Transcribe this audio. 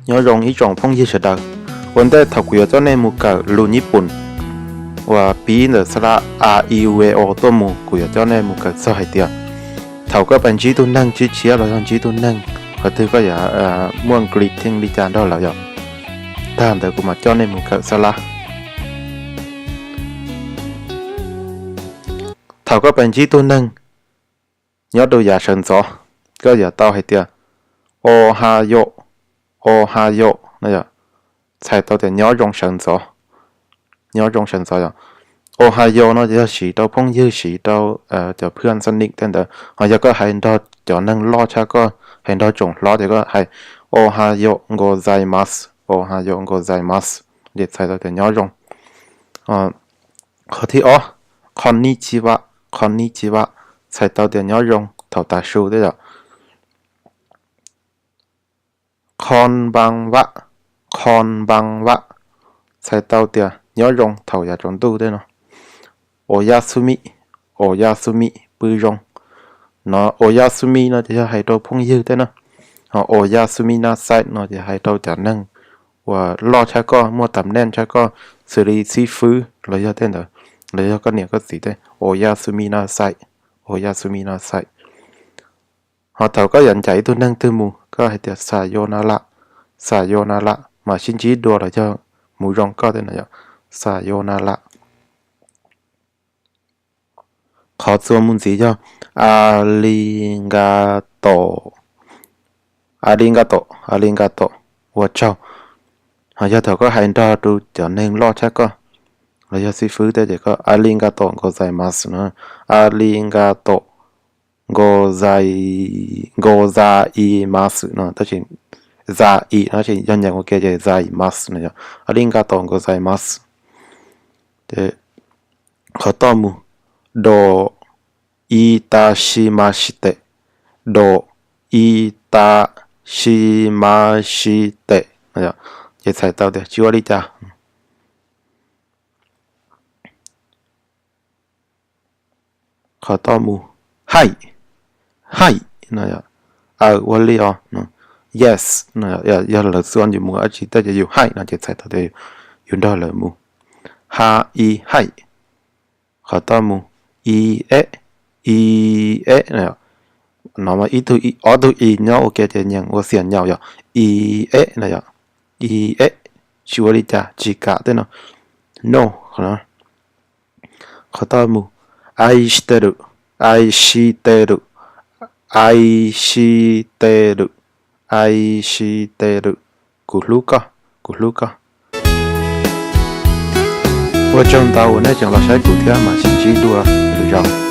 Nyob zoo ib tsoom phooj ywg sawv daws. Ua ntej thaum kuv yuav coj nej mus kawm lus Nyij Pooj uas pib ntawm xab lab a i u e o tuaj mus, kuv yuav coj nej mus kawm txog hais tias thaum koj pais ntsib tug neeg tshiab tshiab los yog ntsib tug neeg qhov twg koj yuav muaj greeting li cas nrog lawv yom. Tag ntawd kuv mam coj nej mus kawm xab lab. Thaum koj pais ntsib tug neeg nyob rau yav sawv ntxov, koj yuav tau hais tias, O ha yo, o ha yo no yom, txhais tau tias nyob zoo sawv ntxov. Nyob zoo sawv ntxov yom. O ha yo no yog siv rau phooj ywg, siv rau cov phwj xab nik tej ntawd, ho yog koj hais nrog cov neeg loj tshaj koj, hais nrog tsoom hlob ces koj hais, O ha yo gozaimasu, o ha yo gozaimasu, ces txhais tau tias nyob zoo. Qhov thib ob, konnichiwa, konnichiwa, txhais tau tias nyob zoo thaum tav su tej yom. Konbanwa, konbanwa, txhais tau tias nyob zoo thaum yav tsaus ntuj tej no. Oyasumi, oyasumi, pw zoo. No oyasumi no ces yog hais rau phooj ywg tej na. Ho oyasuminasai no ces hais rau cov neeg uas loj tshaj koj, muaj tam neej tshaj koj, xws li xib fwb los yog tej ntawd, los yog koj niam koj txiv tej. Oyasuminasai, oyasuminasai. Ho thaum koj yuav ncaim ib tug neeg twg mus, koj hais tias sayonara, sayonara, mam sib ntsib dua los yog mus zoo koj tej no yom, sayonara. Qhov txuas mus ntxiv yog arigato, arigato, arigato, ua tsaug. Ho yog thaum koj hais nrog rau cov neeg loj tshaj koj los yog xib fwb tej ces koj arigato gozaimasu no, arigato gozai, gozaimasu no, tab sis za i no tab sis yog nyeem ua ke ces zaimasu no yom, arigato gozaimasu. Qhov toj mus, do itashimashite, do itashimashite no yom, ces txhais tau tias tsis ua li cas. Qhov toj mus, hai, hai no, aw ua li os, yes no, yog lawv xua yus mus dab tsi tej ces yus hai no ces txhais tau tias yus nrog lawv mus. Ha i hai. Qhov toj mus, i e, i e no, no mas ib tug, ob tug i nyob ua ke ces nyeem ua xiam nyaum yom, i e no yom, i e, tsis ua li cas, tsis kam tej no, no. Qhov toj mus, aishiteru, aishiteru, aishiteru, aishiteru, kuv hlub koj, kuv hlub koj. Ua tsaug ntau uas nej tseem los saib kuv thiab, mam sib ntsib dua lwm zaus.